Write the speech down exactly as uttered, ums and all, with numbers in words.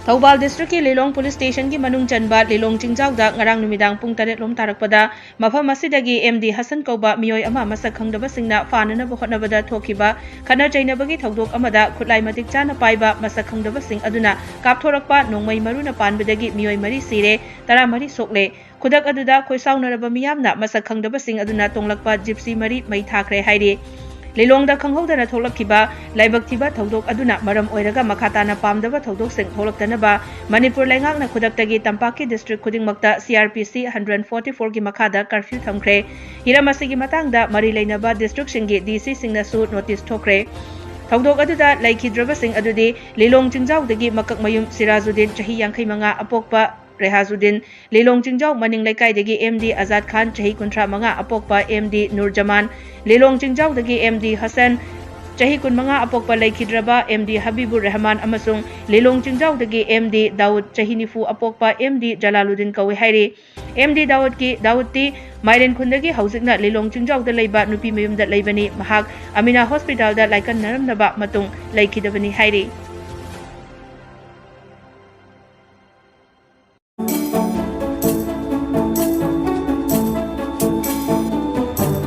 ꯊꯧꯕꯥꯜ ꯗꯤꯁꯇ꯭ꯔꯤꯛꯀꯤ ꯂꯤꯂꯣꯡ ꯄꯨꯂꯤꯁ ꯁ꯭ꯇꯦꯁꯟꯒꯤ ꯃꯅꯨꯡ ꯆꯟꯕ ꯂꯤꯂꯣꯡ ꯆꯤꯡꯖꯥꯎꯗ ꯉꯔꯥꯡ ꯅꯨꯃꯤꯗꯥꯡ ꯄꯨꯡ ꯇꯔꯦꯠ ꯂꯣꯝ ꯇꯥꯔꯛꯄꯗ ꯃꯐꯝ ꯑꯁꯤꯗꯒꯤ ꯑꯦꯝ ꯗꯤ ꯍꯁꯟ ꯀꯧꯕ ꯃꯤꯑꯣꯏ ꯑꯃ ꯃꯁꯛ ꯈꯪꯗꯕꯁꯤꯡꯅ ꯐꯥꯅꯅꯕ ꯍꯣꯠꯅꯕꯗ ꯊꯣꯛꯈꯤꯕ ꯈꯠꯅ ꯆꯩꯅꯕꯒꯤ ꯊꯧꯗꯣꯛ ꯑꯃꯗ ꯈꯨꯠꯂꯥꯏ ꯃꯇꯤꯛ ꯆꯥꯅ ꯄꯥꯏꯕ ꯃꯁꯛ ꯈꯪꯗꯕꯁꯤꯡ ꯑꯗꯨꯅ ꯀꯥꯞꯊꯣꯔꯛꯄ ꯅꯣꯡꯃꯩ ꯃꯔꯨꯅ ꯄꯥꯟꯕꯗꯒꯤ ꯃꯤꯑꯣꯏ ꯃꯔꯤ ꯁꯤꯔꯦ, ꯇꯔꯥꯃꯔꯤ ꯁꯣꯛꯂꯦ꯫ ꯈꯨꯗꯛ ꯑꯗꯨꯗ ꯈꯣꯏꯁꯥꯎꯅꯔꯕ ꯃꯤꯌꯥꯝꯅ ꯃꯁꯛ ꯈꯪꯗꯕꯁꯤꯡ ꯑꯗꯨꯅ ꯇꯣꯡꯂꯛꯄ ꯖꯤꯞꯁꯤ ꯃꯔꯤ ꯃꯩ ꯊꯥꯈ꯭ꯔꯦ ꯍꯥꯏꯔꯤ꯫ ꯂꯤꯂꯣꯡꯗ ꯈꯪꯍꯧꯗꯅ ꯊꯣꯛꯂꯛꯈꯤꯕ ꯂꯥꯏꯕꯛ ꯊꯤꯕ ꯊꯧꯗꯣꯛ ꯑꯗꯨꯅ ꯃꯔꯝ ꯑꯣꯏꯔꯒ ꯃꯈꯥ ꯇꯥꯅ ꯄꯥꯝꯗꯕ ꯊꯧꯗꯣꯛꯁꯤꯡ ꯊꯣꯛꯂꯛꯇꯅꯕ ꯃꯅꯤꯄꯨꯔ ꯂꯩꯉꯥꯛꯅ ꯈꯨꯗꯛꯇꯒꯤ ꯇꯝꯄꯥꯛꯀꯤ ꯗꯤꯁꯇ꯭ꯔꯤꯛ ꯈꯨꯗꯤꯡꯃꯛꯇ ꯁꯤ ꯑꯥꯔ ꯄꯤ ꯁꯤ ꯍꯟꯗ꯭ꯔꯦꯠ ꯐꯣꯔꯇꯤ ꯐꯣꯔꯒꯤ ꯃꯈꯥꯗ ꯀꯔꯐ꯭ꯌꯨ ꯊꯝꯈ꯭ꯔꯦ꯫ ꯍꯤꯔꯝ ꯑꯁꯤꯒꯤ ꯃꯇꯥꯡꯗ ꯃꯔꯤ ꯂꯩꯅꯕ ꯗꯤꯁꯇ꯭ꯔꯤꯛꯁꯤꯡꯒꯤ ꯗꯤ ꯁꯤꯁꯤꯡꯅꯁꯨ ꯅꯣꯇꯤꯁ ꯊꯣꯛꯈ꯭ꯔꯦ꯫ ꯊꯧꯗꯣꯛ ꯑꯗꯨꯗ ꯂꯩꯈꯤꯗ꯭ꯔꯕꯁꯤꯡ ꯑꯗꯨꯗꯤ ꯂꯤꯂꯣꯡ ꯆꯤꯡꯖꯥꯎꯗꯒꯤ ꯃꯀꯛꯃꯌꯨꯝ ꯁꯤꯔꯥꯖꯨꯗꯤꯟ, ꯆꯍꯤ ꯌꯥꯡꯈꯩ ꯃꯉꯥ, ꯑꯄꯣꯛꯄ ꯔꯦꯍꯥꯖꯨꯗꯤꯟ, ꯂꯤꯂꯣꯡ ꯆꯤꯡꯖꯥꯎ ꯃꯅꯤꯡ ꯂꯩꯀꯥꯏꯗꯒꯤ ꯑꯦꯝ ꯗꯤ ꯑꯖꯥꯗ ꯈꯥꯟ, ꯆꯍꯤ ꯀꯨꯟꯊ꯭ꯔꯥ ꯃꯉꯥ, ꯑꯄꯣꯛꯄ ꯑꯦꯝ ꯗꯤ ꯅꯨꯔꯖꯃꯥꯟ, ꯂꯤꯂꯣꯡ ꯆꯤꯡꯖꯥꯎꯗꯒꯤ ꯑꯦꯝ ꯗꯤ ꯍꯁꯟ, ꯆꯍꯤ ꯀꯨꯟꯃꯉꯥ, ꯑꯄꯣꯛꯄ ꯂꯩꯈꯤꯗ꯭ꯔꯕ ꯑꯦꯝ ꯗꯤ ꯍꯕꯤꯕꯨꯔ ꯔꯍꯃꯥꯟ ꯑꯃꯁꯨꯡ ꯂꯤꯂꯣꯡ ꯆꯤꯡꯖꯥꯎꯗꯒꯤ ꯑꯦꯝ ꯗꯤ ꯗꯥꯎꯗ, ꯆꯍꯤ ꯅꯤꯐꯨ, ꯑꯄꯣꯛꯄ ꯑꯦꯝ ꯗꯤ ꯖꯂꯥꯂꯨꯗꯤꯟ ꯀꯧꯏ ꯍꯥꯏꯔꯤ꯫ ꯑꯦꯝ ꯗꯤ ꯗꯥꯎꯗꯀꯤ, ꯗꯥꯎꯗꯇꯤ ꯃꯥꯏꯔꯦꯟ ꯈꯨꯟꯗꯒꯤ ꯍꯧꯖꯤꯛꯅ ꯂꯤꯂꯣꯡ ꯆꯤꯡꯖꯥꯎꯗ ꯂꯩꯕ ꯅꯨꯄꯤ ꯃꯌꯨꯝꯗ ꯂꯩꯕꯅꯤ꯫ ꯃꯍꯥꯛ ꯑꯃꯤꯅꯥ ꯍꯣꯁꯄꯤꯇꯥꯜꯗ ꯂꯥꯏꯀꯠꯅꯔꯝꯅꯕ ꯃꯇꯨꯡ ꯂꯩꯈꯤꯗꯕꯅꯤ ꯍꯥꯏꯔꯤ꯫